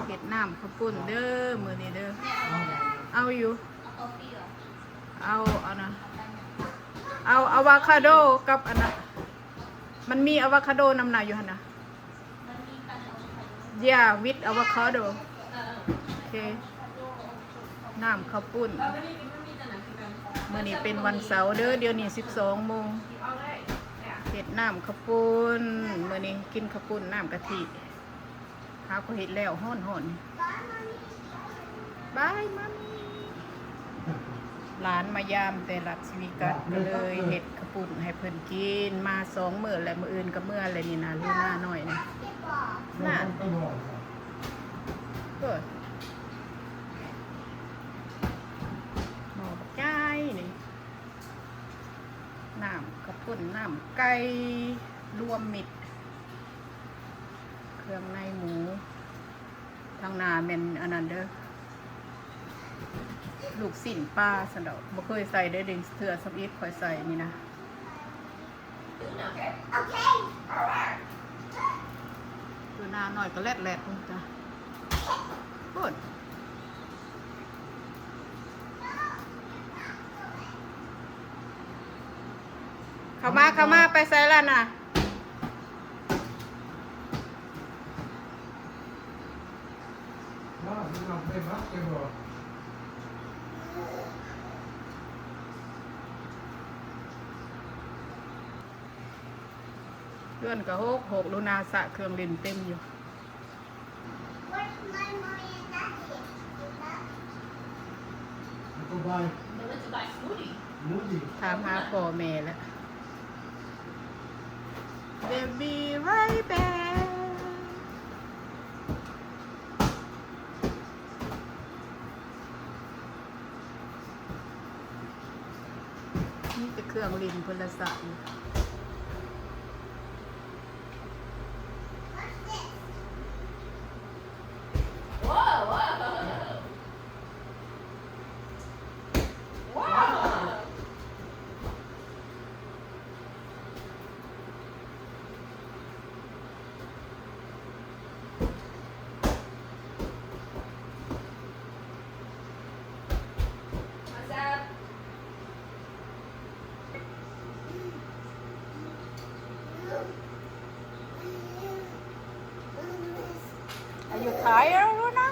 ເຮັດນ້ຳເຂົ້າປຸ້ນເດີ ມື້ນີ້ເດີ. ເອົາຢູ່ ເອົາ ເອົານະ ເອົາອາວາຄາໂດກັບອັນນະ ມັນມີອາວາຄາໂດນຳນະຢູ່ຫັ້ນນະ. Yeah, with avocado. ໂອເຄ ນ້ຳເຂົ້າປຸ້ນ. ມື້ນີ້ເປັນວັນເສົາເດີ ດຽວນີ້ສິບສອງໂມງ. ເຮັດນ້ຳເຂົ້າປຸ້ນ ມື້ນີ້ກິນເຂົ້າປຸ້ນນ້ຳກະທິ. ຫາກໍເຮັດແລ້ວ ຮ້ອນໆ. Bye mommy. ຫຼານມາຢາມແຕ່ລັດສະເວກັດ ກໍເລີຍເຮັດເຂົ້າປຸ້ນໃຫ້ເພິ່ນກິນ. ມາສອງມື້ແລ້ວ ມື້ອື່ນກໍເມືອແລ້ວນີ້ນະ ລູນານ້ອຍນະ. ນະ ໂອ້ຍ ໝໍ້ບັກໃຫຍ່ນີ້. ນ້ຳເຂົ້າປຸ້ນ ນ້ຳໄກ່ລວມມິດ ເຄື່ອງໃນໝູ. ທາງໜ້າແມ່ນອັນນັ້ນເດີ ລູກຊີ້ນປາຊັ້ນດອກ. ບໍ່ເຄີຍໃສ່ເດີ ເດ້ງເທື່ອ ທຳອິດຂ້ອຍໃສ່ນີ້ນະ. ໂຕໜ້ານ້ອຍກໍແລດໆພຸ້ນຈ້ະ ພຸ້ນ. ເຂົ້າມາ ເຂົ້າມາ ໄປໃສລະນະ? ເຮືອນກໍຮົກໆ ລູນາສະເຄື່ອງຫຼິ້ນເຕັມຢູ່. ຖາມຫາພໍ່ແມ່ແລ້ວ. They'll be right back. ມີແຕ່ເຄື່ອງຫຼິ້ນໂທລະສັບ. Are you tired, Luna?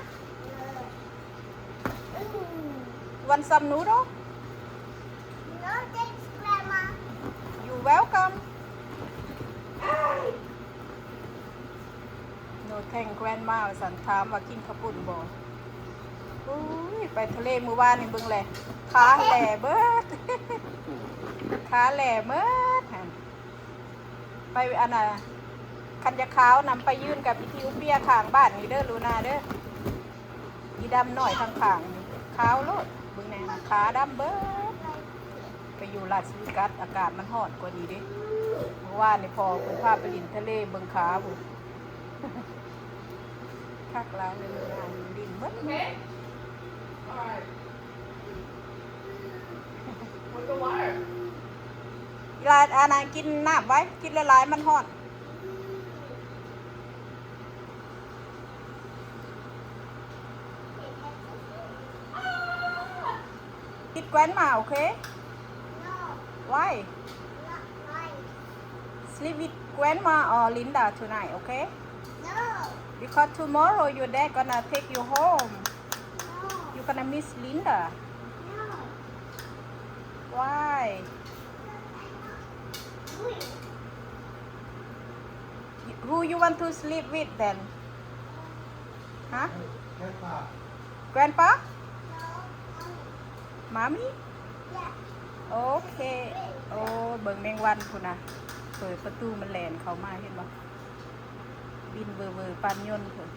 Want some noodle? No, thanks, Grandma. You're welcome. No thanks, Grandma ວ່າຊັ້ນ. ຖາມວ່າກິນເຂົ້າປຸ້ນບໍ່? ໂອ້ຍ ໄປທະເລມື້ວານນີ້ເບິ່ງແຫຼະ ຂາແຫຼເບິດ ຂາແຫຼເໝິດຫັ້ນ. ໄປອັນນ່າ ຄັນຢາກຂາວນຳໄປຢືນກັບອີທິໂອເປຍຂ້າງບ້ານນີ້ເດີ ລູນາເດີ. ອີດຳນ້ອຍຂ້າງໆນີ້ຂາວໂລດ ເບິ່ງແດ່ນະ ຂາດຳເບີດ. ໄປຢູ່ລາສເວກັດ ອາກາດມັນຮ້ອນກວ່ານີ້ເດ້. ມື້ວານນີ້ພໍ່ເພິ່ນພາໄປຫຼິ້ນທະເລ ເບິ່ງຂາພຸ້ນ. ຄັກຫຼາຍເລີຍ ຫຼິ້ນເບິດ. ຫຼາຍ ອັນນັ້ນ ກິນນ້ຳໄວ້ ກິນຫຼາຍໆ ມັນຮ້ອນ. Eat grandma, okay? No. Why? No, why? Sleep with grandma or Linda tonight, okay? No. Because tomorrow your dad gonna take you home. No. You gonna miss Linda. No. Why? Who you want to sleep with then? Huh? Grandpa. Grandpa? Mommy? Okay. ໂອ້ ເບິ່ງແມງວັນພຸ້ນນະ ເປີດປະຕູມັນແລ່ນເຂົ້າມາ ເຫັນບໍ່? ບິນເວີໆ ປານຍົນພຸ້ນ.